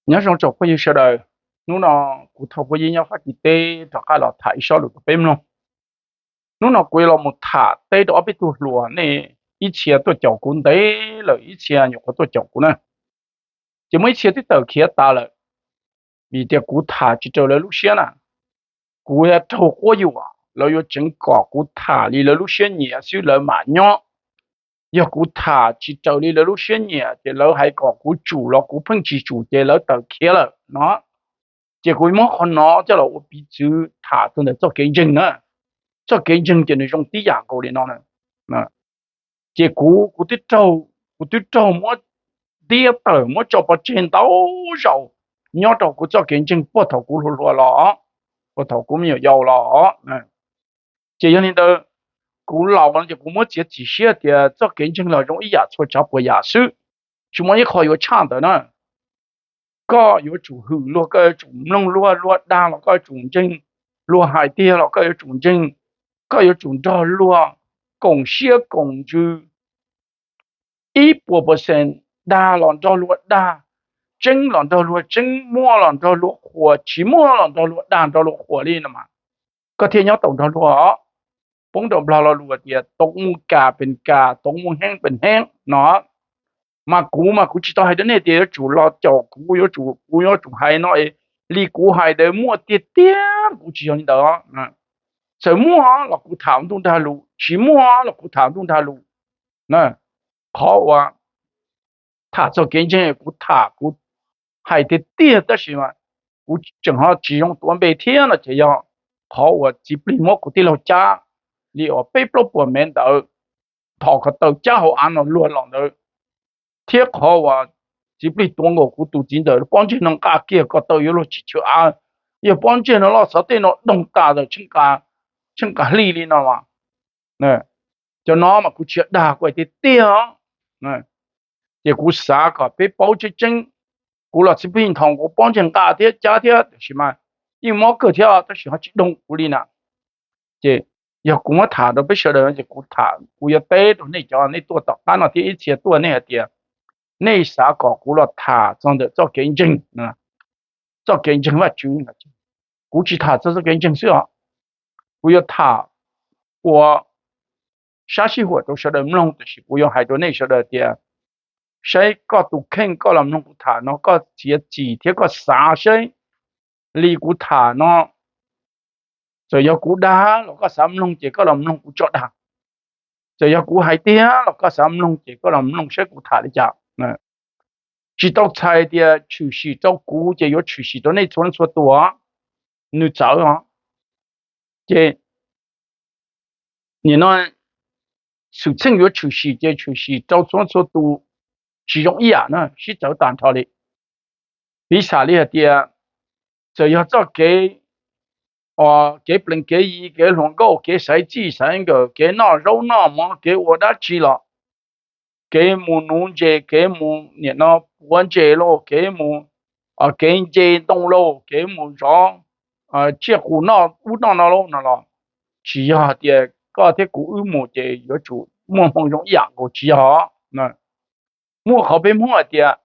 Nyob zoo tsoom phooj ywg sawv daws, hnub no kuv Thoj Pub Yib nyob Fab Kis teb rov qab los tham ib sob lus rau peb mloog. Hnub no kuv yuav los mus tham teb rau ob peb tug hluas, nej ib txhia tuaj caum kuv ntev lawm, ib txhia nyuam qhuav tuaj caum kuv na. Ces muaj ib txhia twb tawm khiav tas lawm, vim tias kuv tham tsis raws lawv lub siab na. Kuv raug quab yuam, lawv yuav tseev kom kuv tham li lawv lub siab nyiam xwb lawv mam nyob. Yog kuv tham tsis raws li lawv lub siab nyiam ces lawv hais kom kuv tsum los kuv pheej tsis tsum ces lawv tawm khiav lawm no. Ces kuv muab qhov no coj los ua piv txwv tham txog ntawm txoj kev ntseeg na. Txoj kev ntseeg ces nws zoo tib yam nkaus li no na. Ces kuv, kuv twb raug, kuv twb raug muab ntiab tawm muab tso pov tseg ntau zaus nyob rau kuv txoj kev ntseeg puag thaum kuv hluas hluas los, puag thaum kuv me nyuam yaus los. Ces yog li ntawd, kuv laus no ces kuv muab txiav txim siab tias txoj kev ntseeg los zoo ib yam txhua tsav puas yam xwb, tsis muaj ib qho yuav tshaj ntawd na. Koj yuav tsum hwm luag, koj yuav tsum mloog luag, luag dag los koj yuav tsum ntseeg, luag hais tiag los koj yuav tsum ntseeg, koj yuav tsum nrog luag koom siab koom ntsws ib puas percent, dag los nrog luag dag, tseeb los nrog luag tseeb, muaj los nrog luag qhuas, tsis muaj los nrog luag dag nrog luag qhuas li no mas koj thiaj nyob tau nrog luag. Poob rau Nplog lo lus tias tau muaj kas pes kas, tau muaj heeb pes heeb no. Mas kuv mas kuv tsis tau hais rau nej tias yuav tsum los caum kuv, yuav tsum, kuv yuav tsum hais no es li kuv hais ntawd muaj tiag tiag, kuv tsis yog li ntawd. Txawm muaj los kuv tham ntuj nrag lus, tsis muaj los kuv tham ntuj nrag lus. Qhov uas tham txog kev ntseeg kuv tham kuv hais tiag tiag, tab sis mas kuv tseem ho tsis zoo tuav npe thiab no ces yog qhov uas txiv plig muab kuv tij laug cab li uas peb plaub puas mev ntawd, thov ko taw cab hauv av no luag los ntawd, thiab qhov uas txiv plig tuav nkaus kuv tus txiv ntxawm pob ntseg no nqa kiag ko taw yuav luag tsis tshwm av, yog pob ntseg no loj xov tej no doog tas ntawm tsheej nqa hli li no as. Cov no mas kuv tsis yog dag, kuv hais tiag tiag. Ces kuv xav kom peb paub tseeb tseeb, kuv los txiv plig nthos kuv pob ntseg nqa thiab cab thiab, tab sis mas yeej mob kawg thiab tab sis ho tsis doog kuv li na. Ces yog kuv muab tham rau peb sawv daws ces kuv tham, kuv yuav teb rau nej cov nej tuaj tom qab no thiab ib txhia tuaj nej hais tias nej xav kom kuv los tham txog ntawm txoj kev ntseeg, txoj kev ntseeg Vajtswv. Kuv tsis tham txog txoj kev ntseeg xwb os, kuv yuav tham ua sab sib huam rau sawv daws mloog, tiam sis kuv yuav hais rau nej sawv daws tias saib koj tus kheej koj los mloog kuv tham no koj txiav txim thiab koj xav saib li kuv tham no, txawm yog kuv dag los koj xav mloog ces koj los mloog kuv tso dag, txawm yog kuv hais tiag los koj xav mloog ces koj los mloog saib kuv tham li cas. Tsis tau txhais tias tshwm sim rau kuv ces yuav tshwm sim rau nej txhua leej txhua tus, nws txawv os. Ces nim no xwm txheej yuav tshwm sim ces tshwm sim rau txhua leej txhua tus tsis zoo ib yam na, sib txawv tag nrho li. Piv xam li hais tias txawm yog txoj kev, kev plees kev yi, kev hluas nkauj, kev xaiv txij xaiv nkawm, kev noj zaub noj mov, kev ua dab tsi los, kev mus nuv ntses, kev mus nim no puav ntses lauj, kev mus kev nce ntoo lauj, kev mus zov tsiaj qus noj ub noj no lauj no los, tsis yog hais tias koj thiab kuv wb mus ces yuav tsum muaj hmoo zoo ib yam nkaus, tsis yog. Muaj qhov peb Hmoob hais tias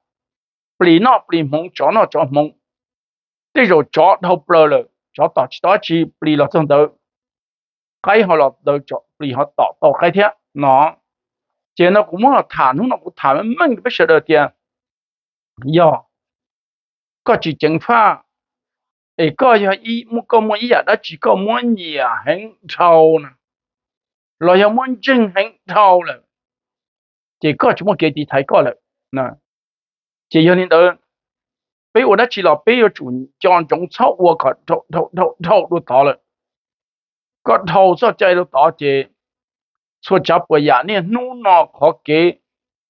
plis noj plis hmoov, tsov noj tsov hmoov. Tej zaum tsov dhau plaws lawm tsov tom tsis tau dab tsi, plis los txog ntawd qaib ho los ntawd, plis ho tom tau qaib thiab no. Ces no kuv muab los tham, hnub no kuv tham meej rau peb sawv daws tias yog koj tsis ceev faj es koj yog ib, koj muaj ib yam dab tsi koj muab nyiam heev dhau na, los yog muab ntseeg heev dhau lawm, ces koj tsis muaj kev tiv thaiv koj lawm. Ces yog li ntawd, peb ua dab tsi los peb yuav tsum nco ntsoov txhob ua kom dhau dhau dhau dua tod lawm. Koj dhau txoj cai dua tod ces txhua tsav puas yam niaj hnub no qhov kev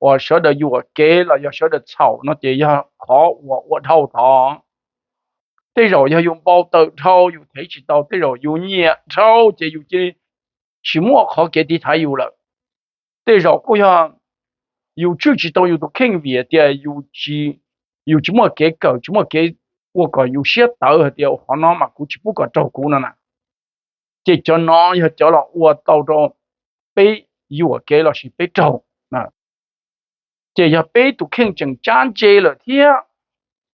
uas sawv daws yuam kev los yog sawv daws txhaum no ces yog qhov uas ua dhau tod. Tej zaum yog yus npau taws dhau yus thev tsis tau, tej zaum yus nyiam dhau ces yus cia li tsis muaj qhov kev tiv thaiv yus lawm. Tej zaum kuj yog yus tswj tsis tau yus tus kheej vim tias yus tsis muaj kev kawm, tsis muaj kev ua kom yus siab tawv hais tias qhov no mas kuv tsis pub kom raug kuv no na. Ces cov no yog cov los ua tau rau peb yuam kev lossis peb raug. Ces yog peb tus kheej tseem tsab ntse lawm thiab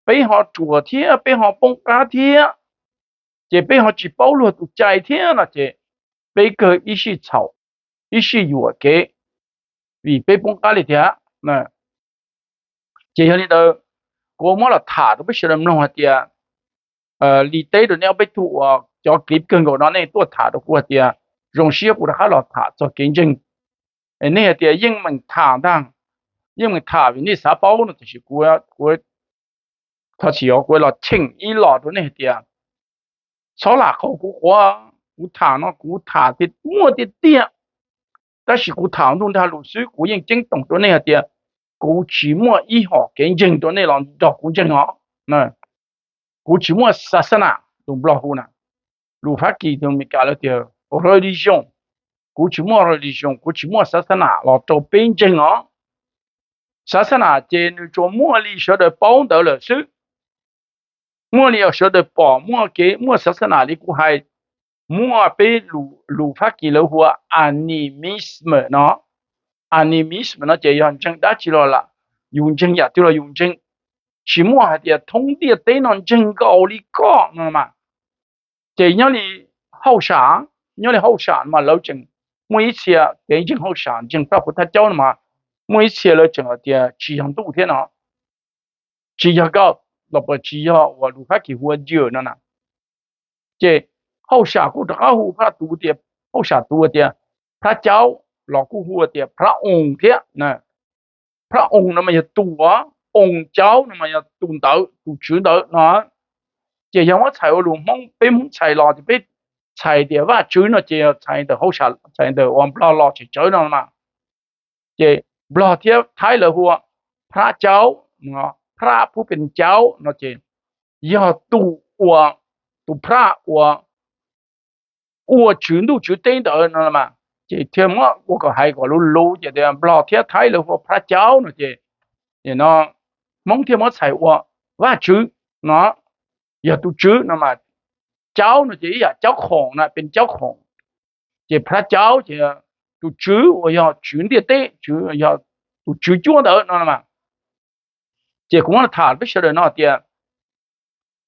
peb ho ruam thiab peb ho poob qab thiab, ces peb ho tsis paub luag tus cai thiab no ces peb kawg ib sij txhaum, ib sij yuam kev, vim peb poob qab li thiab. Ces yog li ntawd, kuv muab los tham rau peb sawv daws mloog hais tias, li teb rau nej ob peb tug uas cov clip kawg nkaus no nej tuaj tham rau kuv hais tias zoo siab kuv rov qab los tham txog kev ntseeg. Nej hais tias yeej meem tham ntag, yeej meem tham vim nej xav paub no, tiam sis kuv, kuv thov txim os, kuv los cheem ib los rau nej hais tias txhob lam qaug kuv quav. Kuv tham no kuv tham tias muaj tiag tiag, tab sis kuv tham ntuj nrag lus xwb, kuv yeej ceeb toom rau nej hais tias kuv tsis muaj ib hom kev ntseeg rau nej los nrog kuv ntseeg os. Kuv tsis muaj sasana, lus Nplog hu na, lus Fab Kis, lus Amelikas lawv tias religion. Kuv tsis muaj religion, kuv tsis muaj sasana los rau peb ntseeg os. Sasana ces nws tsuas muaj li sawv daws paub ntawd lawm xwb. Muaj li sawv daws pom muaj kev muaj sasana li kuv hais, muaj peb lus Fab Kis lawv hu ua animism no. Animism no ces yog ntseeg dab tsi los lam, yus ntseeg yam twg los yus ntseeg, tsis muaj hais tias thoob ntiaj teb no ntseeg nkaus li koj no mas. Ces nyob li hauj sam, nyob li hauj sam no mas lawv tseem muaj ib txhia kev ntseeg hauj sam, ntseeg Phaj Phuv Thaj Caub no mas muaj ib txhia lawv tseem hais tias tsis yog ntuj thiab no, tsis yog God los puas tsis yog uas lus Fab Kis hu ua Dieu no na. Ces hauj sam kuj rov qab hu Phaj Tuv tias, hauj sam Tuv tias Phaj Caub, los kuj hu tias Phaj Oos thiab. Phaj Oos no mas yog tus, Oos Caub no mas yog tus ntawd, tus tswv ntawd no. Ces yog muab txhais ua lus Hmoob, peb Hmoob txhais los ces peb txhais tias Vajtswv no ces txhais ntawm hauj sam, txhais ntawm uas Nplog los tseem tsawv no mas. Ces Nplog thiab Thaib lawv hu ua Phrab Caub, Phrab Phuv Pes Caub no ces yog tus uas, tus Phrab uas ua tswv ntuj tswv teb ntawd no mas. Ces thiaj muab ua kom hais kom luv luv ces tias Nplog thiab Thaib lawv hu ua Phrab Caub no ces, no Hmoob thiaj muab txhais ua Vajtswv no, yog tus tswv no mas. Caub no ces ib yam caub khoom na, pes caub khoom. Ces Phrab Caub ces tus tswv uas yog tswv ntiaj teb, yog tus tswv cuab ntawd no mas. Ces kuv muab tham peb sawv daws no tias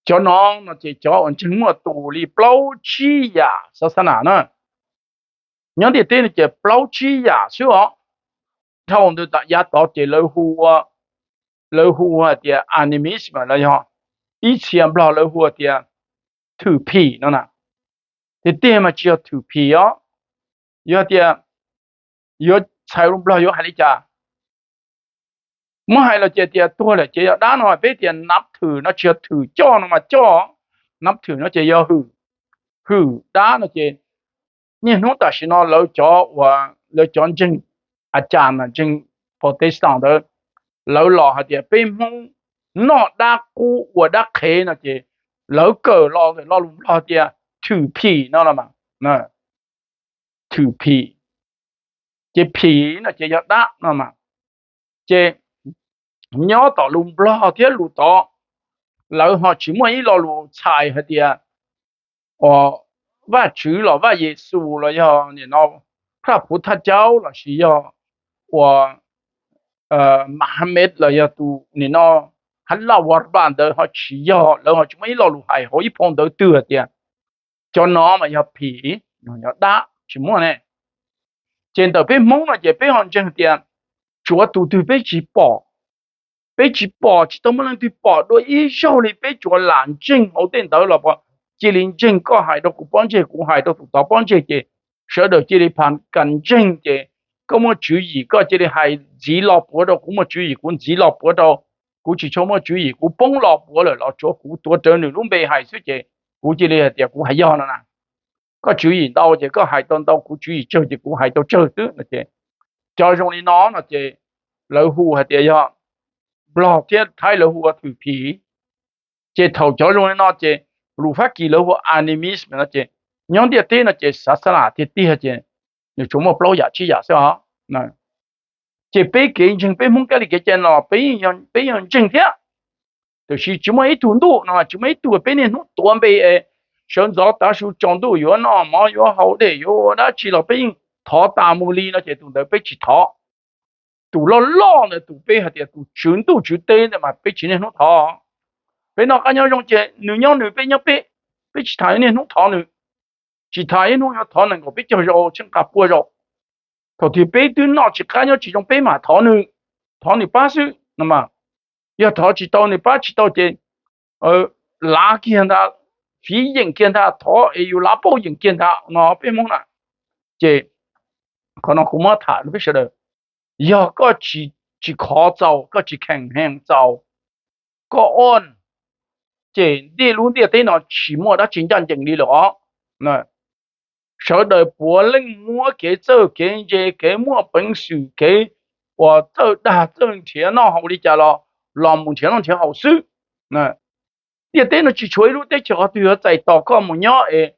cov no no ces cov uas ntseeg muaj tus li plaub tsib yam sasana na. Nyob ntiaj teb no ces plaub tsib yam xwb os. Dhau ntawd yav tod ces lawv hu, lawv hu hais tias animism los yog ib txhia Nplog lawv hu tias thwm phim no na. Tiag tiag mas tsis yog thwm phim os. Yog tias yuav txhais lus Nplog yuav hais li cas? Muab hais los ces tias tuag lawm ces yog dab no, peb tias nab thwm no tsis yog thwm coj no mas coj, nab thwm no ces yog hwm, hwm dab no ces niaj hnub tam sim no lawv cov uas lawv cov ntseeg a cas mas ntseeg Protestant ntawd, lawv los hais tias peb Hmoob noj dab qub ua dab qhev no ces lawv kawm los ntawm lo lus Nplog tias thwm phim no los mas. Thwm phim, ces phim no ces yog dab no mas. Ces nyob tom lus Nplog thiab lus tod, lawv ho tsis muaj ib lo lus txhais hais tias Vajtswv los Vaj Yexus los yog nim no Phaj Phuv Thaj Caub lossis yog uas Mahamed los yog tus nim no Hab Laj Vaj Npaj ntawd ho tsis yog, lawv ho tsis muaj ib lo lus hais hauv ib phau ntawv twg hais tias cov no mas yog phim, yog dab, tsis muaj ne. Ces ntawm peb Hmoob no ces peb ho ntseeg tias tsuav tus twg peb tsis pom, peb tsis pom, tsis tau muaj leej twg pom dua ib zaug li, peb tsuas lam ntseeg hauv tej ntawd los puas cia li ntseeg, koj hais rau kuv pob ntseg, kuv hais rau tus tod pob ntseg ces sawv daws cia li pha kas ntseeg ces koj muaj tswv yim koj cia li hais ntxiv los puav rau, kuv muaj tswv yim kuv ntxiv los puav rau, kuv tsis tshua muaj tswv yim kuv poob los puav lawm los tsuav kuv tuav rawv nws lub npe hais xwb ces kuv cia li hais tias kuv hais yog no na. Koj tswv yim ntau ces koj hais tau ntau, kuv tswv yim tsawg ces kuv hais tau tsawg xwb no ces cov zoo li no no ces lawv hu hais tias yog, Nplog thiab Thaib lawv hu ua thwm phim. Ces thaum cov zoo li no ces lus Fab Kis lawv hu ua animism no ces nyob ntiaj teb no ces xav xav lam tiag tiag ces nws tsuas muaj plaub yam tsib yam xwb os. Ces peb kev ntseeg peb Hmoob kab li kev cai no peb yeej ntseeg thiab, tiam sis tsis muaj ib tug ntuj no, tsis muaj ib tug peb niaj hnub tuav npe es sawv ntxov tav su tsaus ntuj yuav noj mov yuav haus dej yuav ua dab tsi los peb yeej thov tas mus li no ces tus ntawd peb tsis thov. Tus loj loj ntawd tus peb hais tias tus tswv ntuj tswv teb ntawd mas peb tsis niaj hnub thov. Peb noj qab nyob zoo ces nws nyob nws, peb nyob peb, peb tsis tham niaj hnub thov nws, tsis tham ib hnub yuav thov nees nkaum peb caug zaus, tsheej qas pua zaus. Thaum twg peb twb noj tsis qab nyob tsis zoo peb mam thov nws, thov nws pab xwb no mas. Yog thov tsis tau, nws pab tsis tau ces lav kiag ntag, fiv yeem kiag ntag, thov es yus lav paub yeem kiag ntag no peb Hmoob na. Ces qhov no kuv muab tham rau peb sawv daws, yog koj tsis khov txaus, koj tsis kheem hees txaus, koj ob, ces ntiaj lub ntiaj teb no tsis muaj dab tsi ncaj ncees li lawm os. Sawv daws puav leej muab kev txawj kev ntse, kev muaj peev xwm, kev uas txawj dag txawj nrhiav noj haus li cas los, los mus nrhiav noj nrhiav haus xwb. Ntiaj teb no tsis tshuav ib lub teb chaws qhov twg yuav txais tos koj mus nyob es,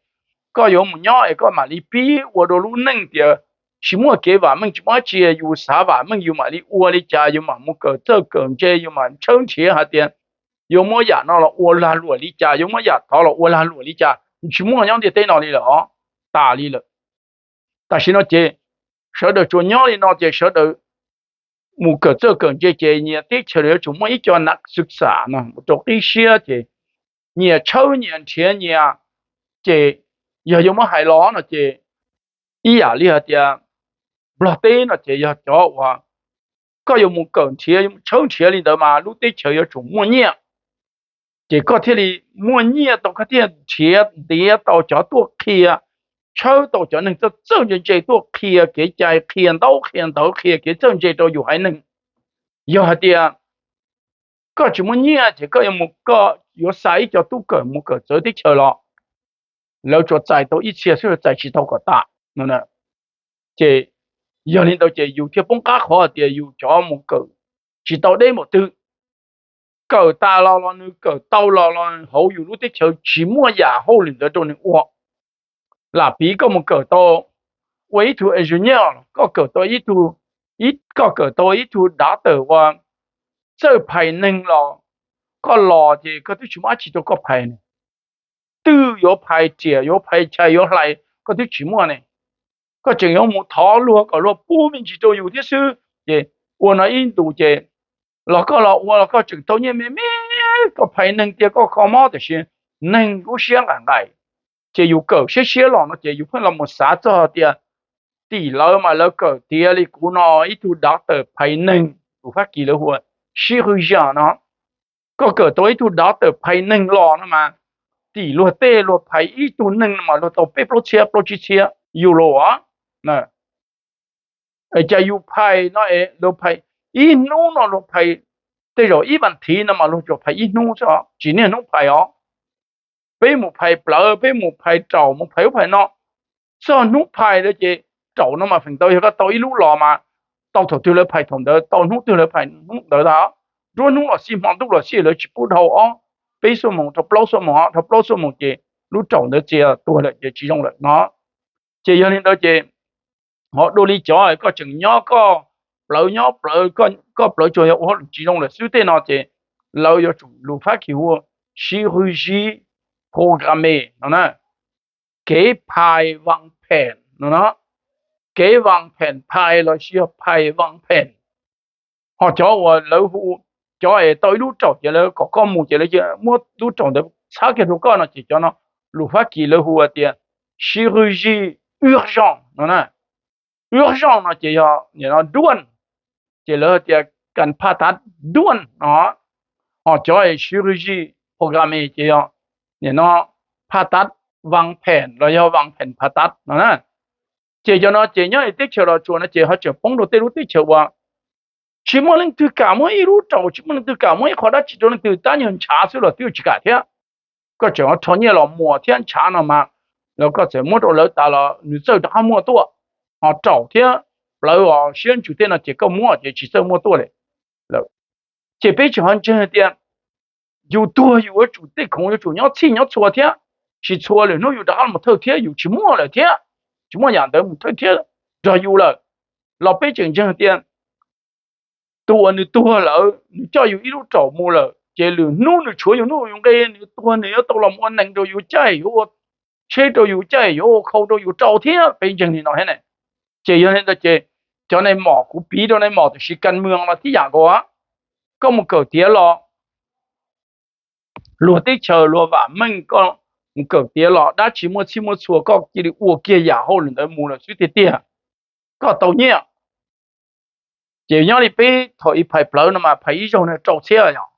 koj yuav mus nyob es koj mam li pib ua dua lub neej tias tsis muaj kev vam meej tsis muaj dab tsi, yus xav vam meej yus mam li ua li cas, yus mam mus kawm txawj kawm ntse, yus mam tshawb nrhiav hais tias yuav muab yam no los ua lag luam li cas, yuav muab yam tod los ua lag luam li cas, tsis muaj nyob ntiaj teb no li lawm os, tas li lawm. Tam sim no ces sawv daws tsuas nyob li no ces sawv daws mus kawm txawj kawm ntse ces nyias teb chaws yuav tsum muaj ib co nav xwm xam no mus rau qib siab ces nyias tshawb nyias nrhiav nyias, ces yog yuav muab hais los no ces ib yam li hais tias Nplog teb no ces yog cov uas koj yuav mus kawm nrhiav tshawb nrhiav li ntawd mas lub teb chaws yuav tsum muaj nyiaj. Ces koj thiaj li muaj nyiaj tau, koj thiaj nrhiav ntiav tau cov tuaj qhia, tshawb tau cov neeg txawj txawj ntse ntse tuaj qhia kev cai, qhia ntaub qhia ntawv, qhia kev txawj ntse rau yus haiv neeg. Yog hais tias koj tsis muaj nyiaj ces koj yuav mus, koj yuav xa ib co tub kawm mus kawm txawv teb chaws los lawv tsuas txais tau ib txhia xwb, txais tsis tau kom tas. Ces yog li ntawd ces yus thiaj poob qab qhov tias yus cov mus kawm tsis tau deb npaum twg. Kawm tas los los nws kawm tau los los hauv yus lub teb chaws tsis muaj yam hauj lwm ntawd rau nws ua. Lam piv koj mus kawm tau ua ib tug engineer, koj kawm tau ib tug, koj kawm tau ib tug doctor uas txawj phais neeg los, koj los ces koj twb tsis muaj dab tsi rau koj phais ne. Twj yuav phais riam, yuav phais chais, yuav hlais koj twb tsis muaj ne. Koj tseem yuav mus thov luag kom luag pub me ntsis rau yus thiab xwb ces ua no ib ntus ces los koj los ua los koj tseem tau nyiaj me me, koj phais neeg tias koj kho mob tiam sis neeg lub siab nqaim nqaim. Ces yus kawm siab siab los no ces yus pheej los mus xav txog tias tim lawv mas lawv kawm tiav li kuv no, ib tug doctor phais neeg, tus Fab Kis lawv hu ua chirurgien no. Koj kawm tau ib tug doctor phais neeg los no mas tim luag tej luag phais ib tug neeg no mas luag tau peb plaub txhiab plaub tsib txhiab euro os. Cas yus phais no es luag phais ib hnub no luag phais, tej zaum ib vas thiv no mas luag tsuas phais ib hnub xwb os, tsis niaj hnub phais os. Peb mus phais plawv, peb mus phais raum, mus phais ub phais no, txog hnub phais lawm ces raum no mas feem ntau yog koj tau ib lub los mas tau thaum twg lawv phais thaum ntawd, tau hnub twg lawv phais hnub ntawd tag. Nruab hnub los xij hmo ntuj los xij lawv tsis pub dhau ob peb xuab moos, dhau plaub xuab moos, dhau plaub xuab moos ces lub raum ntawd txias tuag lawm ces tsis zoo lawm no. Ces yog li ntawd ces ho dua li cov koj tseem nyob koj plawv nyob plawv, koj plawv tsuas yog ua hauj lwm tsis zoo lawm xwb tej no ces lawv yuav tsum lus Fab Kis hu ua chirurgie programmée no na, kev phais vaj phem no na, kev vaj phem phais los sis yog phais vaj phem. Ho cov uas lawv hu, cov es tau ib lub raum ces lawv kom koj mus ces lawv muab lub raum ntawd txhab kiag rau koj no ces cov no lus Fab Kis lawv hu tias chirurgie urgent no na. Urgent no ces yog nim no dual, ces lawv tias cầnผ่าตัดด่วนno. Ho cov es chirurgie programmée ces yog nim noผ่าตัดวางแผน los yog wang phen phas tav no na. Ces cov no ces nyob teb chaws Los Tsuas no ces ho tseem poob rau tej lub teb chaws uas tsis muaj leej twg kam muab ib lub raum, tsis muaj leej twg kam muab ib qho dab tsi rau leej twg, tab nyuag ntshav xwb los twb tsis kam thiab. Koj tseem ho rho nyiaj los muas thiab ntshav no mas, los koj txawm muab rau lawv tas los nws txawj rov qab muaj tuaj. Ho raum thiab plawv os siab ntsws tej no ces koj muab ces tsis txawj muaj tuaj li. Ces peb tseem ho ntseeg tias yus tuag yus yuav tsum tej khoom yuav tsum nyob txhij nyob txhua thiab, tsis txhua lwm hnub yus rov qab los thawj thiab, yus tsis muaj lawm thiab, tsis muaj yam ntawd mus thawj thiab nrog yus lawm. Los peb tseem ntseeg tias tus uas nws tuag lawm nws coj yus ib lub raum mus lawm ces lwm hnub nws tshuav yus nuj yus nqi, nws tuag nws yuav tau los ua nees rau yus caij, yuav ua tsheb rau yus caij, yuav ua khau rau yus rau thiab, peb ntseeg li no thiab ne. Ces yog li ntawd ces cov nai mom, kuv piv rau nai mom tiam sis kas mwm los tib yam nkaus, koj mus kawm tiav los luag teb chaws luag vam meej koj mus kawm tiav los dab tsi muaj txhij muaj txhua koj cia li ua kiag yam hauj lwm ntawd mus lawm xwb tiag tiag, koj tau nyiaj. Ces nyob li peb thaum i phais plawv no mas phais ib zaug no rau txhiab yom,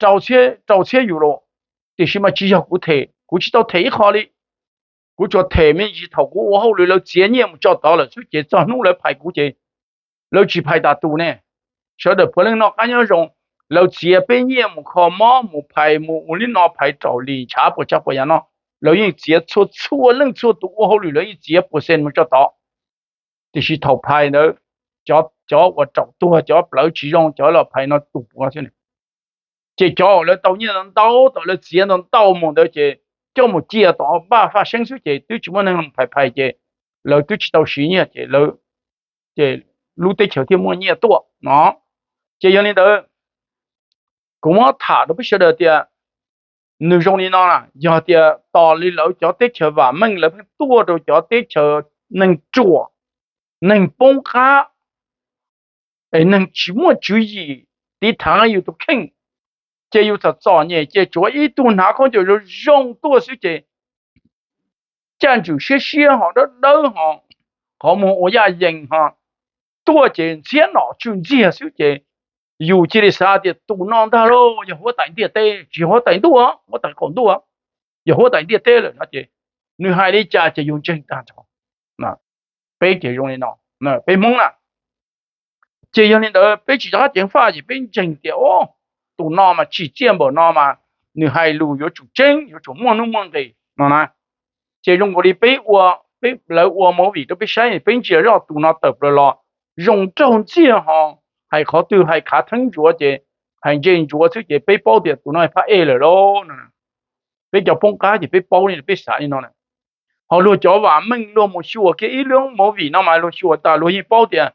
rau txhiab, rau txhiab yus los, tiam sis mas tsis yog kuv them, kuv tsis tau them ib qho li. Kuv tsuas them me ntsis thaum kuv ua hauj lwm lawv txiav nyiaj mus tso tod lawm xwb ces txog hnub lawv phais kuv ces lawv tsis phais tas tus ne. Sawv daws puav leej noj qab nyob zoo, lawv txiav peb nyiaj mus kho mob mus phais mus ua li no phais raum lis ntshav puas tsav puas yam no, lawv yeej txiav txhua txhua leej txhua tus ua hauj lwm lawv yeej txiav puas xees mus tso tod. Tiam sis thaum phais ntawd, cov uas raum tuag cov plawv tsis zoo cov los phais no tus puav xwb. Ces cov uas lawv tau nyiaj ntau ntau tom lawv txiav ntau ntau mus ntawd ces coj mus cia tom npaj faj seeb xwb ces twb tsis muaj neeg phais phais ces lawv twb tsis tau siv nyiaj ces lawv, ces lub teb chaws thiaj muaj nyiaj tuaj no. Ces yog li ntawd, kuv muab tham rau peb sawv daws tias nws zoo li no na, yog tias tos li lawv cov teb chaws vam meej lawv pheej tuaj rau cov teb chaws neeg ruam, neeg poob qab, es neeg tsis muaj tswv yim tiv thaiv yus tus kheej, ces yus txom txom nyem ces tsuav ib tug hnav khaub ncaws zoo zoo tuaj xwb ces caj ntswm siab siab ho dawb dawb ho qhov muag ua yaj yees ho tuaj ces ntxhiab nom tswm ntxiag xwb ces yus cia li xav tias tus no ntag lauj yog huab tais ntiaj teb, tsis yog huab tais ntuj, huab tais qaum ntuj, yog huab tais ntiaj teb lawm no ces nws hais li cas ces yus ntseeg tag nrho. Peb ces zoo li no, peb Hmoob na. Ces yog li ntawd peb tsis rov qab ceev faj ces peb ntseeg tias o, tus no mas tsim txiaj npaum no mas nws hais lus yuav tsum tseeb yuav tsum muaj nuj muaj nqis no na. Ces zoo nkaus li peb ua, peb lawv ua movie rau peb saib peb ntsia zoj tus no tawm plaws los zoo nraug ntxiag ho, hais qhov twg hais khav theeb ntsuav ces hais ntse ntsuav xwb ces peb paub tias tus no phab ej lawm lauj no. Peb cov poob qab ces peb paub li peb xav li no na. Ho luag cov vam meej luag mus xyuas kiag ib lub movie no mas luag xyuas tas luag yeej paub tias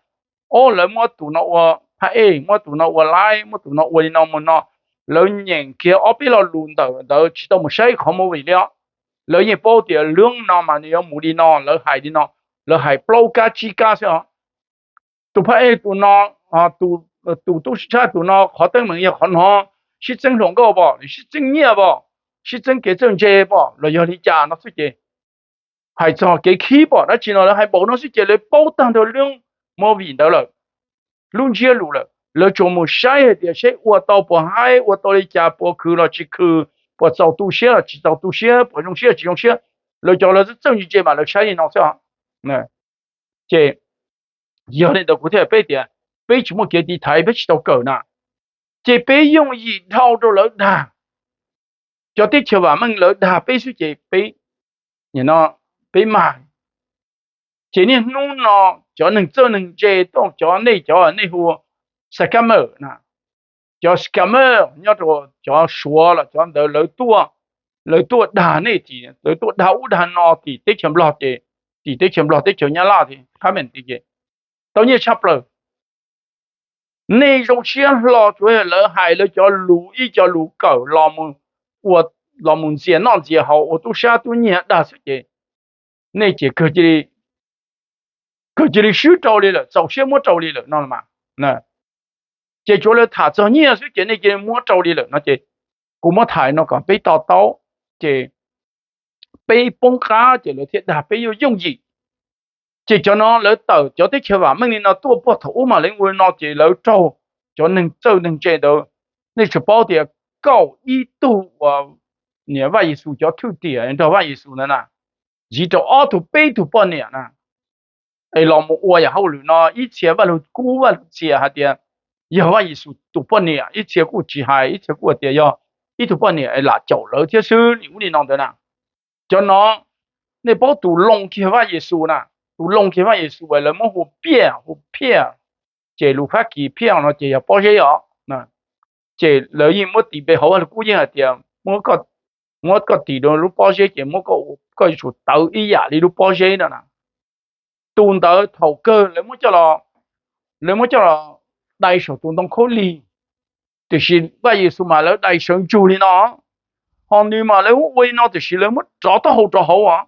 o, lawv muab tus no ua phab ej, muab tus no ua laib, muab tus no ua li no mus no, lawv nyeem kiag ob peb lo lus ntawm ntawd tsis tau mus saib qhov movie li os. Lawv yeej paub tias lub no mas nws yuav mus li no, lawv hais li no, lawv hais plaub kab tsib kab xwb os. Tus phab ej tus no, tus tub sab tus no qhov teeb meem yog qhov no, sib txeeb hluas nkauj pom, sib txeeb nyiaj pom, sib txeeb kev txawj ntse pom los yog li cas no xwb ces hais txog kev khib pom dab tsi no lawv hais npaum no xwb ces lawv paub tag nrho lub movie ntawd lawm, lub ntsiab lus lawm. Lawv tsuas mus saib hais tias seb ua tau puas haib, ua tau li cas, puas khwv los tsis khwv, puas txaus tu siab los tsis txaus tu siab, puas zoo siab los tsis zoo siab. Lawv cov lawv txawj ntse ntse mas lawv saib li no xwb. Ces yog li ntawd kuv thiaj peb tias peb tsis muaj kev tiv thaiv peb tsis tau kawm na, ces peb yooj yim dhau rau lawv dag. Cov teb chaws vam meej lawv dag peb xwb ces peb, peb mag. Ces niaj hnub no cov neeg txawj neeg ntse tuaj, cov nej cov nej hu scammer na, cov scammer nyob rau cov Suav los cov ntawd lawv tuaj, lawv tuaj dag nej tim, lawv tuaj dag ub dag no tim teb chaws Nplog ces, tim teb chaws Nplog teb chaws Nyab Laj tim qhab me ti ces tau nyiaj tshaj plaws. Nej zoo siab hlo tsuav yog lawv hais lawv cov lus ib co lus kawm los mus ntxias noj ntxias haus ua tub sab tub nyiag dag xwb ces nej ces kawg cia li swb rau li lawm, txaus siab muab rau li lawm no mas. Ces tsuav lawv tham txog nyiaj xwb ces nej cia li muab rau li lawm no ces kuv muab tham no kom peb to taub. Ces peb poob qab ces lawv thiaj dag peb yooj yooj yim. Ces cov no lawv tawm cov teb chaws vam meej li no tuaj puag thaum ub mas lawv ua li no ces lawv raug cov neeg txawj neeg ntse ntawd. Nej tsuas paub tias kaum ib tug uas niam Vaj Yexus cov thwj tiam nrog Vaj Yexus ntawd na, ziv rau ob tug peb tug poj niam na, es los mus ua yam hauj lwm no ib txhia Vaj Lug Kub Vaj Lug Txias hais tias yog Vaj Yexus tus poj niam, ib txhia kuj tsis hais, ib txhia kuj hais tias yog ib tug poj niam es lam caum lawv thiab xwb li ub li no ntawd na. Cov no, nej paub tus loo kiag Vaj Yexus na, tus loo kiag Vaj Yexus lawv muab hu piaj, hu phiaj, ces lus Fab Kis phiaj no ces yog pob zeb os. Ces lawv yeej muab tis npe hauv Vaj Lug Kub yeej hais tias muab koj tis rau lub pob zeb ces muab koj yuav tsum tawv ib yam li lub pob zeb no na. Tus ntawd thaum kawg lawv muab coj los, lawv muab coj los dai saum tus ntoo khaub lig, tiam sis Vaj Yexus mas lawv dai sawv ntsug li no, ho nws mas lawv ua li no tiam sis lawv muab rov taub hau rau hauv os.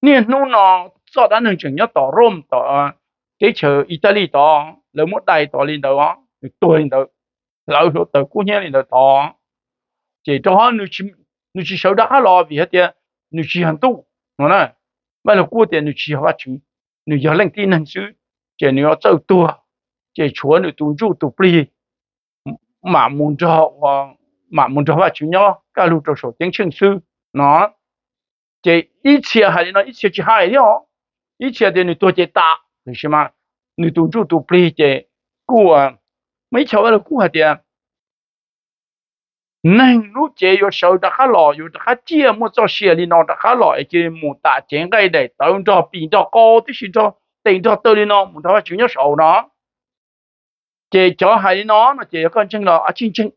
Niaj hnub no txoj dab neeg tseem nyob tom Rome tom teb chaws Italy tod, lawv muab dai tod li ntawd os, nws tuag li ntawd, hlawv hluav taws kub hnyiab li ntawd tod. Ces rau qhov nws tsis sawv rov qab los vim hais tias nws tsis yog ntuj no na. Vaj Lug Kub tias nws tsis yog Vajtswv, nws yog leej tib neeg xwb, ces nws yuav txawj tuag, ces tshuav nws tus ntsuj tus plig mam mus nrog, mam mus nrog Vajtswv nyob kaj lug rau saum ceeb tsheej xwb no. Ces ib txhia hais li no, ib txhia tsis hais thiab os. Ib txhia tias nws tuag ces tas, tiam sis mas nws tus ntsuj tus plig ces kuj, muaj ib co Vaj Lug Kub hais tias neeg lub cev yuav sawv rov qab los, yuav rov qab ciaj muaj txoj sia li no rov qab los es cia li mus tas cev nqaij daim tawv nrog pim nrog qau tib si nrog tes nrog taw li no mus nrog Vajtswv nyob saud no. Ces cov hais li no no ces yog koj ntseeg los a tsij ntseeg.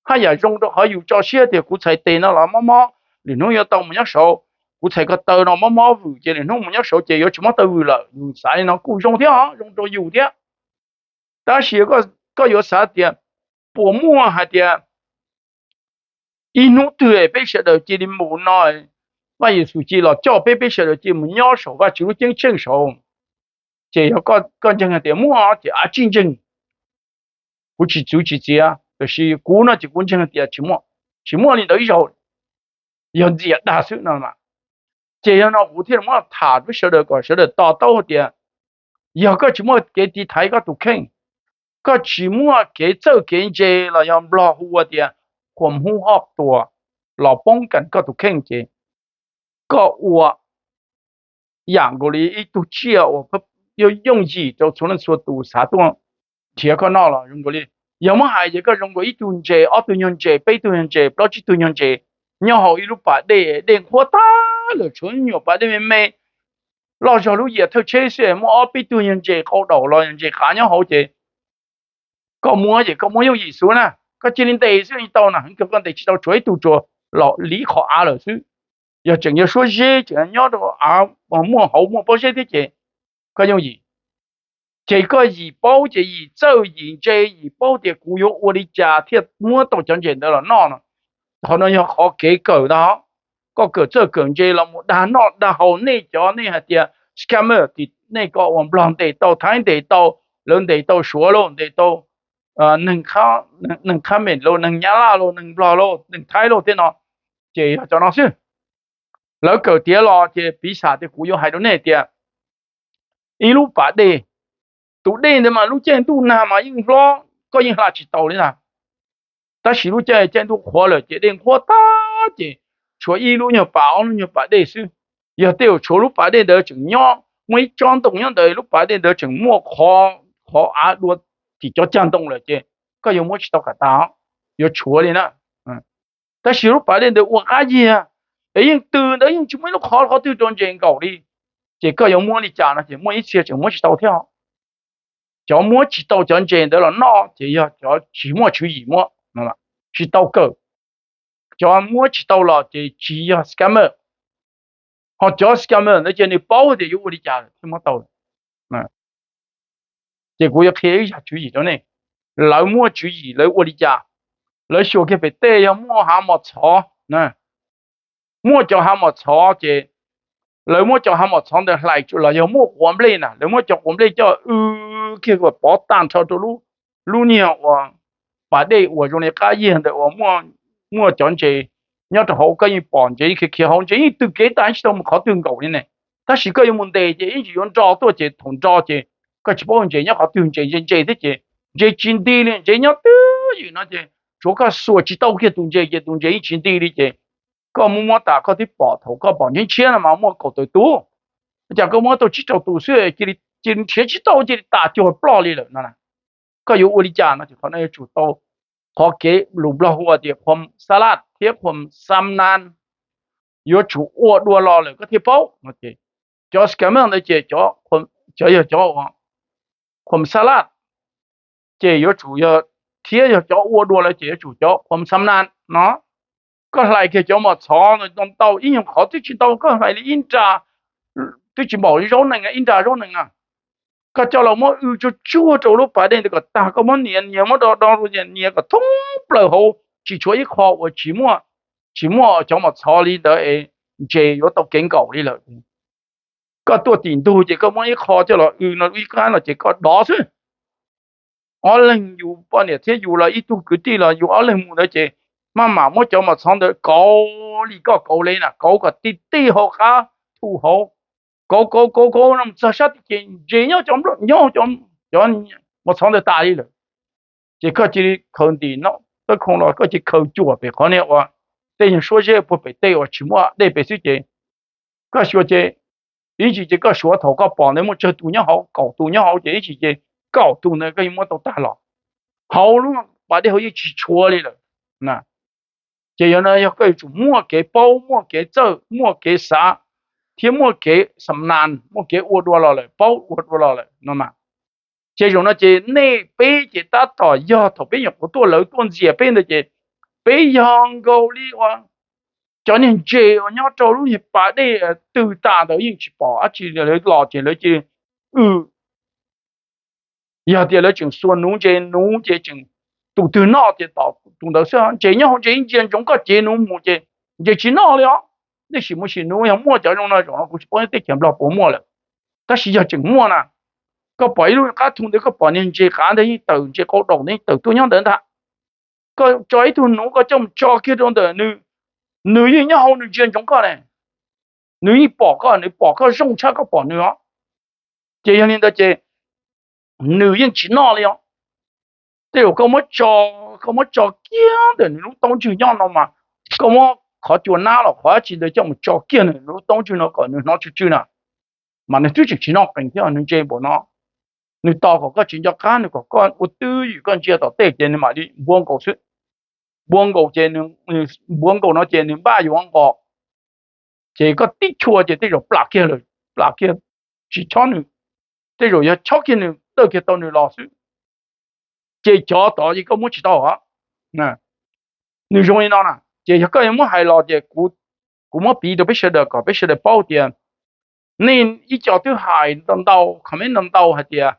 Haj yam zoo rau qhov yus tso siab tias kuv txhais tes no los mob mob, lwm hnub yuav tau mus nyob saud, kuv txhais ko taw no mob mob vwm ces lwm hnub mus nyob saud ces yuav tsis mob taw vwm lawm. Yus xav li no kuj zoo thiab os, zoo rau yus thiab. Tab sis koj yuav xav tias puas muaj hais tias ib hnub twg peb sawv daws cia li mus no, Vaj Yexus cia li los coj peb, peb sawv daws cia li mus nyob saum Vajtswv lub ceeb tsheej saud. Ces yog koj ntseeg hais tias muaj ces a tsij ntseeg, kuv tsis txwv tsis txiav, tiam sis kuv no ces kuv ntseeg hais tias tsis muaj, tsis muaj li ntawd ib zaug, yog ntxias dag xwb no. Ces yog no kuv thiaj muab tham rau sawv daws kom sawv daws to taub tias yog koj tsis muaj kev tiv thaiv koj tus kheej, koj tsis muaj kev txawj kev ntse los yog Nplog hu ua tias khuam hub hob tuas los poob kas koj tus kheej ces koj ua yam nkaus li ib tug tsiaj uas yooj yim rau txhua leej txhua tus xav tuaj nrhiav koj noj los zoo nkaus li, yog muab hais ces koj zoo nkaus ib tug ntses, ob tug nyuag ntses, peb tug nyuag ntses, plaub tsib tug nyuag ntses nyob hauv ib lub pas dej, dej nqhuab tag lawm tshuav nyuam pas dej me me loj zog lub yias thawj tsheb xwb, muaj ob peb tug nyuag ntses qau daum los ntses qav nyob hauv ces koj muab ces koj muab yooj yim xwb na, koj cia li ntes xwb yeej tau na, heev kawg koj ntes tsis tau, tshuav ib tug tsuas los liv qhov av lawm xwb. Yog tseem yog suab zeb tseem nyob rau av muaj hauv muaj pob zeb thiab ces koj yooj yim. Ces koj yim paub ces yim txawj yim ntse yim paub tias kuv yuav ua li cas thiaj muab tau cov ntses ntawd los noj no. Qhov no yog qhov kev kawm ntag. Koj kawm txawj kawm ntse los mus dag noj dag haus nej cov nej hais tias scammer tim nej ko uas Nplog ntes tau, Thaib ntes tau, lawv ntes tau Suav lauj, ntes tau neeg Khab Mem lauj, neeg Nyab Laj lauj, neeg Nplog lauj, neeg Thaib lauj thiab no, ces yog cov no xwb. Lawv kawm tiav los ces piv xam tias kuv yuav hais rau nej tias ib lub pas dej, tus dej ntawd mas lub caij ntuj nag mas yeej hlob koj yeej hla tsis tau li ntag. Tab sis lub caij caij ntuj qhuav lawm ces dej nqhuab tag ces tshuav ib lub nyuag pas ob lub nyuag pas dej xwb. Yog tej zaum tshuav lub pas dej ntawd tseem nyob muaj ib tsob ntoo nyob ntawd, lub pas dej ntawd tseem muaj qhov av dua tim cov cag ntoo lawm ces koj yuav muab tsis tau kom tas, yuav tshuav li na. Tab sis lub pas dej ntawd ua qab yiag es yeej tws ntawd yeej tsis muaj ib lub qhov qhov twg rau ntses nkaum li, ces koj yuav muab li cas no ces muaj ib txhia tseem muab tsis tau thiab. Cov muab tsis tau cov ntses ntawd los noj ces yog cov tsis muaj tswv yim muab, tsis tau kawm. Cov muab tsis tau los ces tsis yog scammer, ho cov scammer ntawd ces nws paub tias yuav ua li cas thiaj muab tau. Ces kuv yuav qhia ib zaj tswv yim rau nej. Lawv muaj tswv yim lawv ua li cas? Lawv xyuas kiag pem tej yog muaj hav mos txhov, muaj cov hav mos txhov ces lawv muab cov hav mos txhov ntawd hlais los yog muaj quav nplej na, lawv muab cov quav nplej coj w kiag kom pov tag nrho rau lub niag uas pas dej uas zoo li qab yiag ntawd uas muaj cov ntses nyob rau hauv, koj yeej pom ntses yeej khiav khiav hauv, ntses yeej tws kev tag tsis tau mus qhov twg nkaum li ne. Tab sis koj yuav mus ntes ces ib ntsis yuav nro tuaj ces thaum nro ces koj tsis paub ntses nyob qhov twg, ntses ntse ntse thiab ces ntses tsis nti li, ntses nyob twj ywm no ces tsuav koj xuas tsis tau kiag tus ntses ces tus ntses yeej tsis nti li ces koj muab muab tas koj twb pom, thaum koj pom ntshiab ntshiab no mas muaj kaum tawm tus, cas koj muab tau tsib rau tus xwb cia li nrhiav tsis tau cia li tas cuag ploj li lawm no. Koj yuav ua li cas no ces qhov no yuav tsum tau qhov kev lus Nplog hu tias khuam xa laj thiab khuam xam nas, yuav tsum ua dua los lawm koj thiaj paub no ces cov scammer ntawd ces cov yog cov khuam xa laj ces yuav tsum yog, thiab yog cov ua dua lawm ces yuav tsum cov khuam xam nas no. Koj hlais kiag cov mos txhov ntau ntau ib nyuag qhov twb tsis ntau, koj hlais li ib nra, twb tsis npaum zaub nees, ib nra zaub nees na, koj coj los muab w tsuag tsuag rau lub pas dej ntawd kom tag, koj muab nias nias muab do do rau nias kom thoob plaws hauv tsis tshuav ib qho uas tsis muaj, tsis muaj cov mos txhov li ntawd es ntses yuav tau kev nkaum li lawm. Koj tuaj tim ntug ces koj muab ib qho coj los w no ib qab no ces koj dov xwb. Ob leeg yus poj niam thiab yus los ib tug kwv tij los yus ob leeg mus ntawd ces maj mam muab cov mos txhov ntawd kauv li koj kauv le na, kauv kom tij tij hauv qab thu hauv, kauv kauv kauv kauv no mus txog sab tid ces ntses nyob cov nplooj nyob cov mos txhov ntawd tas li lawm. Ces koj cia li khaws ntim no tawb khoo los koj cia li khaws cuam pem qhov niag uas tej nyuag suab zeb puag pem tej uas tsis muaj dej pem xwb ces koj xyuas ces ib ntsis ces koj suav thaum koj pom ntawd muaj tsawg tus nyob hauv, kaum tus nyob hauv ces ib ntsis ces kaum tus ntawd koj yeej muab tau tag los. Hauv lub pas dej hauv yeej tsis tshuav li lawm. Ces yog no yog koj yuav tsum muaj kev paub, muaj kev txawj, muaj kev xav, thiab muaj kev xam nas, muaj kev ua dua los lawm, paub ua dua los lawm no mas. Ces zaum no ces nej peb ces tab tom yog thaum peb nyuam qhuav tuaj lawv tuaj ntxias peb ntawd ces peb yog nkaus li uas cov niag ntses uas nyob rau lub niag pas dej tw tas ntawd yeej tsis pom dab tsi li, lawv los ces lawv cia li, yog tias lawv tseem xuas nuv ntses, nuv ces tseem tus twg noj ces tom tus ntawd xwb. Ntses nyob hauv ntses ib ntsia ntsoov koj cev nuv mus ces ntses tsis noj li os. Nej sim mus sim nuv yog muaj cov zoo no, zaum no kuv tsis paub teb chaws Nplog puas muaj lawm, tab sis yog tseem muaj na, koj pom ib lub qab thu ntawd koj pom niag ntses qav ntawd yeej tawm, ntses qau daum ntawd yeej tawm tuaj nyob ntawd ntag. Koj tso ib tug nuv koj coj mus tso kiag rau ntawm nws, nws yeej nyob hauv nws ntsia ntsoov koj ne, nws yeej pom koj, nws pom koj zoo tshaj koj pom nws os. Ces yog li ntawd ces nws yeej tsis noj li os. Tej zaum koj muab tso, koj muab tso kiag ntawm nws lub taub ntswg nyob no mas, koj muab qhov cua nab los qhov dab tsi ntawd coj mus tso kiag ntawm nws lub taub ntswg no kom nws hnov tsw tsw na, mas nws twb tseem tsis noj qees thiab, nws ntse npaum no. Nws tos kom koj tsis nco qab, nws kom koj ua twj ywm koj ntsia tom tej ces nws mam li npuav nkaus xwb. Npuav nkaus ces, npuav nkaus no ces nws npaj yuav nqos, ces koj tib chua ces tej zaum plam kiag lawm, plam kiag tsis chob nws, tej zaum yog chob kiag nws dawj kiag tau nws los xwb. Ces cov tod ces koj muab tsis tau os. Nws zoo li no na, ces yog koj yuav muab hais los ces kuv muab piv rau peb sawv daws kom peb sawv daws paub tias nej ib co twb hais ntau ntau, comment ntau ntau hais tias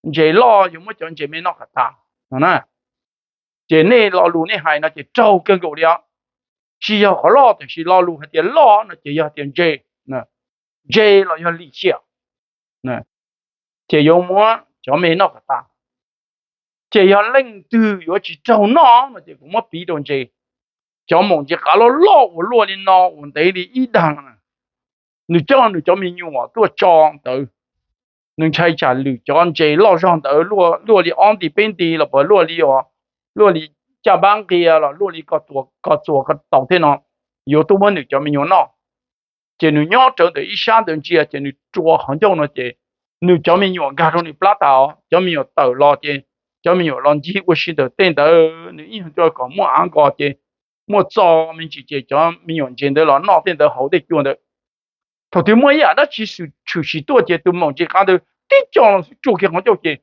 ntses loj yuav muab cov ntses me noj kom tas no na. Ces nej lo lus nej hais no ces raug kawg nkaus li os. Tsis yog qhov loj, tiam sis lo lus hais tias loj no ces yog tias ntses, ntses los yog lim hiam, ces yuav muab cov me noj kom tas. Ces yog leej twg yuav tsis raug noj no ces kuv muab piv rau ntses. Cov maum ntses qav loj loj uas luaj li no uas ntev li ib dag, nws coj nws cov me nyuam tuaj tso ntawd, nws ntshai tsam lwm cov ntses loj zog ntawd luaj li ob nti peb nti los puas luaj li, luaj li caj npab nqia los luaj li ko txuas ko taus thiab no, yuav tuaj muab nws cov me nyuam noj. Ces nws nyob rawv ntawm ib sab ntawd ntsia ces nws rua qhov ncauj no ces nws cov me nyuam nkag rau nws plab tas os. Cov me nyuam tawm los ces cov me nyuam los ncig ua si ntawm tej ntawd, nws ib nyuag ncua kom muaj av nkos ces muaj txo me ntsis ces cov me nyuam ntses ntawd los noj tej ntawd hauv tej cua ntawd. Thaum twg muaj ib yam dab tsi tshwm sim tuaj ces tus maum ntses qav ntawd tib co los tsuag kiag qhov ncauj ces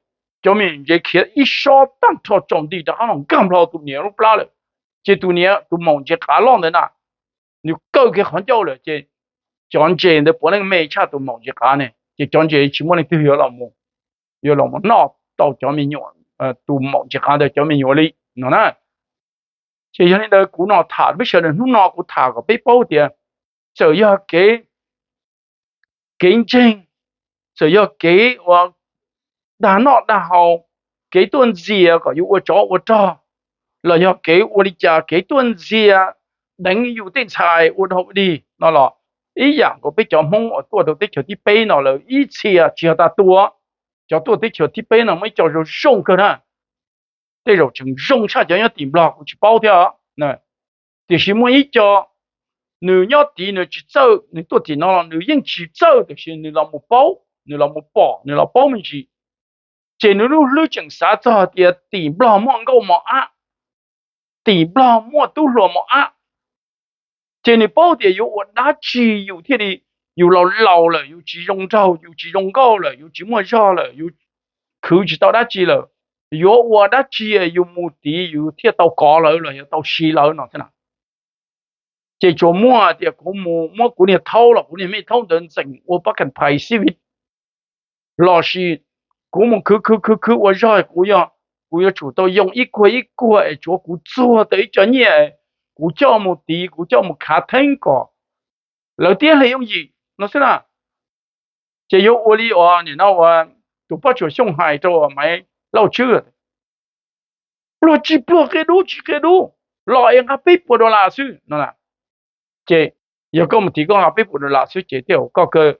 cov me nyuam ntses khiav ib sob tag nrho tsaus nti rov qab los nkag nplho tus niam lub plab lawm. Ces tus niam, tus maum ntses qav loj ntawd na, nws kaw kiag qhov ncauj lawm ces cov ntses ntawd puav leej me tshaj tus maum ntses qav ne, ces cov ntses tsis muaj leej twg yuav los mus noj tau cov me nyuam, tus maum ntses qav ntawd cov me nyuam li no na. Ces yog li ntawd kuv no tham peb sawv daws hnub no kuv tham kom peb paub tias txawm yog kev, kev ntseeg, txawm yog kev ua dag noj dag haus, kev tuaj ntxias kom yus ua tsov ua rog, los yog kev ua li cas kev tuaj ntxias deev yus tej ntxhais ua dog ua dig no los ib yam nkaus peb cov Hmoob uas tuaj rau teb chaws thib peb no lawm ib txhia tsis yog tas tus, cov tuaj teb chaws thib peb no muaj ib co zoo zoo kawg na. Tej zaum tseem zoo tshaj cov nyob tim Nplog kuv tsis paub thiab. Tiam sis muaj ib co nws nyob tid nws tsis txawj, nws tuaj tim no los nws yeej tsis txawj, tiam sis nws los mus paub, nws los mus pom, nws los paub me ntsis, ces nws lub hlwb tseem xav txog tias tim Nplog muaj nkauj mos ab, tim Nplog muaj tub hluas mos ab. Ces nws paub tias yuav ua dab tsi yus thiaj li, yus laus laus lawm, yus tsis zoo nraug, yus tsis zoo nkauj lawm, yus tsis muaj zog lawm, yus khwv tsis tau dab tsi lawm, yuav ua dab tsi yus mus tid yus thiaj tau kov lawv los yog tau siv lawv no thiab na. Ces tsuas muaj tias kuv mus muab kuv niag thaub los kuv niag me thaub ntawd ntxeem ua pab kas phais xib vij, lossis kuv mus khwv khwv khwv khwv ua zog, kuv yog, kuv yuav tsum tau yoo ib kuag ib kuag es tsuav kuv txuag tau ib co nyiaj, kuv coj mus tid, kuv coj mus khav theeb kom lawv tiab hli yooj yim no xwb na. Ces yuav ua li uas nim no uas tus Pob Tsuas Xyooj hais rau Maiv Lauj Tswb, pluag tsis pluag, qia dub tsis qia dub, los es nqa peb puas dollar xwb no. Ces yog koj mus tim koj nqa peb puas dollar xwb ces tej zaum koj kawg,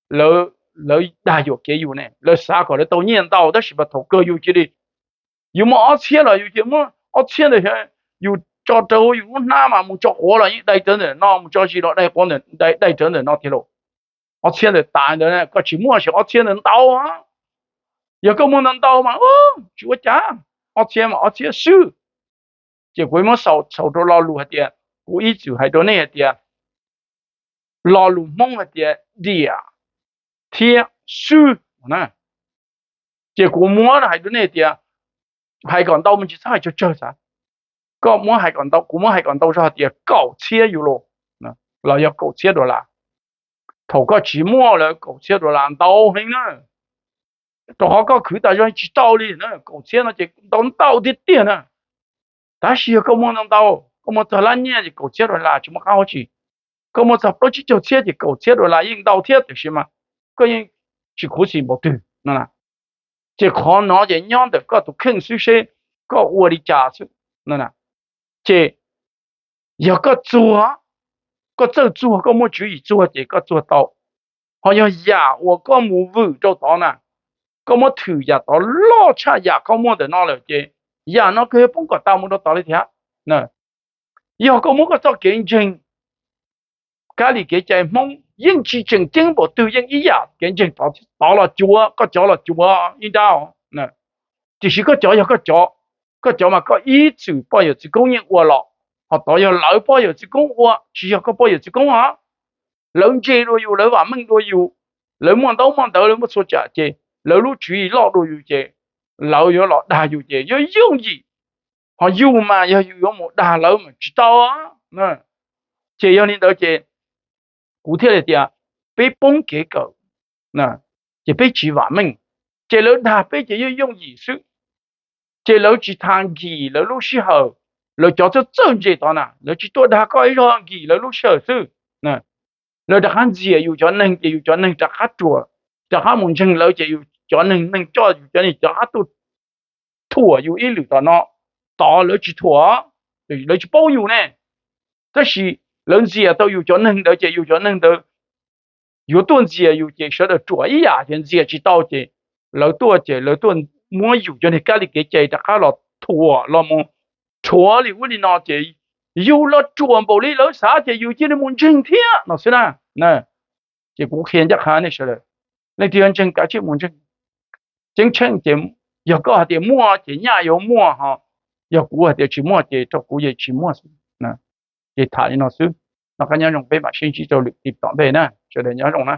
lawv dag yuam kev yus ne, lawv xav kom lawv tau nyiaj ntau tab sis mas thaum kawg yus cia li, yus muaj ob txhiab los yus cia li muab ob txhiab ntawd, yus tso rau yus lub hnab mas mus tso quav los yeej dai rawv ntawm no, mus tso zis los dai quav, dai rawv ntawm no tiag lauj. Ob txhiab ntawd tas ntawd koj tsis muaj sis ob txhiab ntawd ntau. Yog koj muaj ntau ntau mas tsis ua cas, ob txhiab mas ob txhiab xwb. Ces kuv muab xaus rau lo lus hais tias, kuv ib txwm hais rau nej hais tias, lo lus Hmoob hais tias diam thiab swb na. Ces kuv muab hais rau nej tias, hais kom ntau mas tsis txhob hais tsawg tsawg xav. Koj muab hais kom ntau, kuv muab hais kom ntau zog hais tias kaum txhiab euro los yog kaum txhiab dollar. Thaum koj tsis muaj lawm kaum txhiab dollar ntau heev na, rau qhov koj khwv tas zog tsis tau li na, kaum txhiab no ces ntau ntau tiag tiag na. Tab sis yog koj muaj ntau ntau, koj muaj txog lab nyiaj ces kaum txhiab dollar tsis muaj qab hau tsi. Koj muaj txog plaub tsib caug txhiab ces kaum txhiab dollar yeej ntau thiab tiam sis mas koj yeej tsis khuv xim npaum twg no. Ces qhov no ces nyob ntawm koj tus kheej xwb seb koj ua li cas xwb no. Ces yog koj txuag, koj txawj txuag, koj muaj tswv yim txuag ces koj txuag tau. Ho yog yam uas koj mus vwm rau tod na, koj muab thwm yam tod loj tshaj yam koj muaj ntawm no lawm ces yam no koj yuav poob kom tau mus rau tod li thiab. Yog koj muab koj txoj kev ntseeg kab li kev cai Hmoob yeej tsis tseem ceeb npaum twg, yeej ib yam kev ntseeg tod los cuav, koj cov los cuav ib nrab. Tiam sis koj cov yog koj cov, koj cov mas koj ib txwm poj yawm txwv koob yeej ua los, ho tod yog lawv poj yawm txwv koob ua tsis yog koj poj yawm txwv koob os. Lawv ntse dua yus, lawv vam meej dua yus, lawv muaj ntaub muaj ntawv, lawv muaj txhua tsam ces lawv lub tswv yim loj dua yus ces lawv yuav los dag yus ces yuav yooj yim. Ho yus mas yog yus yuav mus dag lawv mas tsis tau. Ces yog li ntawd ces kuv thiaj li tias peb poob kev kawm, ces peb tsis vam meej, ces lawv dag peb ces yeej yooj yim xwb. Ces lawv tsis tas nkim lawv lub sij hawm, lawv cov txawj txawj ntse tod na lawv tsis tuaj dag koj ib zaug, nkim lawv lub sij hawm xwb. Lawv rov qab ntxias yus cov neeg ces yus cov neeg rov qab ruam, rov qab mus ntseeg lawv ces yus cov neeg, neeg coj yus cov neeg rov qab tuaj thuam yus ib lwm tom no. Tod lawv tsis thuam, lawv tsis paub yus ne, tab sis lawv ntxias tau yus cov neeg ntawd ces yus cov neeg ntawd yuav tuaj ntxias yus ces sawv daws ruam ib yam ces ntxias tsis tau ces lawv tuaj ces lawv tuaj muab yus cov niag kab li kev cai rov qab los thuam los mus rhuav li ub li no ces yus los ruam npaum li lawv xav ces yus cia li mus ntseeg thiab no xwb na. Ces kuv qhia ncaj qha nej sawv daws, leej twg yuav ntseeg kav tsij mus ntseeg. Ceeb tsheej ces yog koj hais tias muaj ces nyaj yuav muaj ho, yog kuv hais tias tsis muaj ces rau kuv yeej tsis muaj xwb. Ces tham li no xwb, noj qab nyob zoo, peb mam sib ntsib rau lwm tim tom ntej na, sawv daws nyob zoo na.